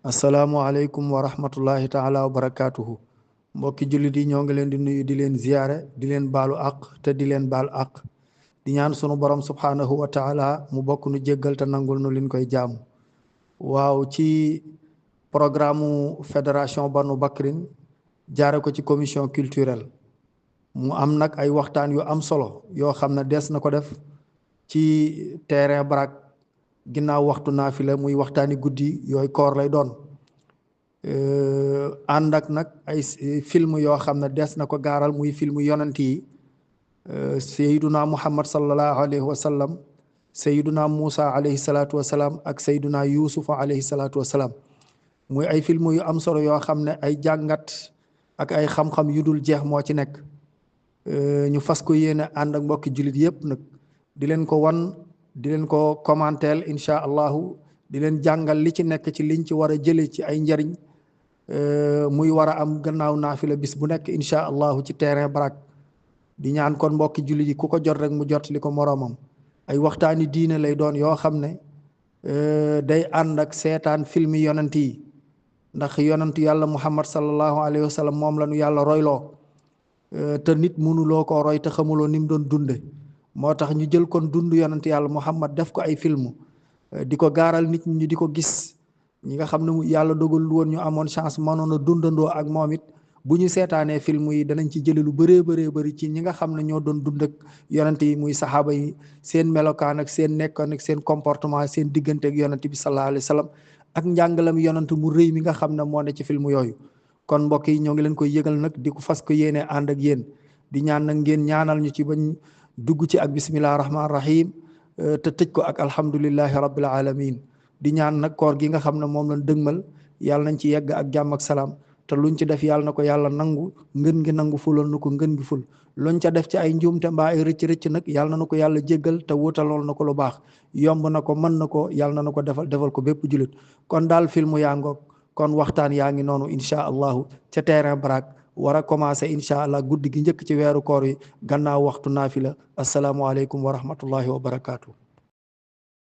asalaamualeykum wa rahmatullahi taala wa barakaatuhu. Mbokki jullit yi ñoo ngi leen di nuyu di leen ziyaare di leen baalu àq te di leen baal àq di ñaan sunu borom subhaanahu wa taala mu bokk nu jéggal te nangul nu liñ koy jaamu. waaw ci programme fédération Banu Bakrin jaare ko ci commission culturelle mu am nag ay waxtaan yu am solo yoo xam ne des na ko def ci terrain Brak ginnaaw waxtu naafila muy waxtaani guddi yooyu koor lay doon ànd ak nag ay film yoo xam ne des na ko gaaral muy film yonent yi sayyiduna muhammad sallallahu alayhi wa sallam sayyiduna Musa alayhi salaatu wa salaam ak sayyiduna Yuusufa alayhi salaatu wa salaam muy ay film yu am solo yoo xam ne ay jàngat ak ay xam-xam yu dul jeex moo ci nekk ñu fas ko yéene ànd ak mbokki jullit yépp nag di leen ko wan di leen ko commenter incha allahu di leen jàngal li ci nekk ci liñ ci war a jële ci ay njariñ muy war a am gannaaw naafila bis bu nekk incha allahu ci terrain Brak di ñaan kon mbokki jullit yi ku ko jot rek mu jot li ko moroomam ay waxtaani diine lay doon yoo xam ne day ànd ak seetaan film yonent yi ndax yonentu yàlla muhammad sallallahu alayhi wa sallam moom la nu yàlla royloo te nit mënuloo koo roy te xamuloo ni mu doon dunde moo tax ñu jël kon dund yonent yàlla muhammad def ko ay film di ko gaaral nit ñi di ko gis ñi nga xam ne yàlla dogal woon ñu amoon chance mënoon a dundandoo ak moom it bu ñu seetaanee film yi danañ ci jële lu bëree bëri ci ñi nga xam ne ñoo doon dund ak yonent yi muy saxaaba yi seen melokaan ak seen nekkoon ak seen comportement seen diggante ak yonent bi sallallahu alayhi wa sallam ak njàngalam yonent mu rëy mi nga xam ne moo ne ci film yooyu. kon mbokk yi ñoo ngi leen koy yëgal nag di ko fas ko yéene ànd ak yéen di ñaan nag ngeen ñaanal ñu ci bañ dugg ci ak bismillahi rahmaani rahim te tëj ko ak alhamdulillahi rabbil alamin di ñaan nag koor gi nga xam ne moom lañ dëgmal yàlla nañ ci yegg ak jàmm ak salaam te luñ ci def yàlla na ko yàlla nangu ngën gi nangu fulal na ko ngën gi ful luñ ca def ci ay njuumte mbaa ay rëcc nag yàlla na ko yàlla jéggal te wutalool na ko lu baax yomb na ko mën na ko yàlla na ko defal ko bépp jullit kon daal film yaa ngoog kon waxtaan yaa ngi noonu incha allahu ca terrain Brak war a commencé incha allah guddi gi njëkk ci weeru koor yi gannaaw waxtu naafila asalaamualeykum wa rahmatullahi wa barakaatu.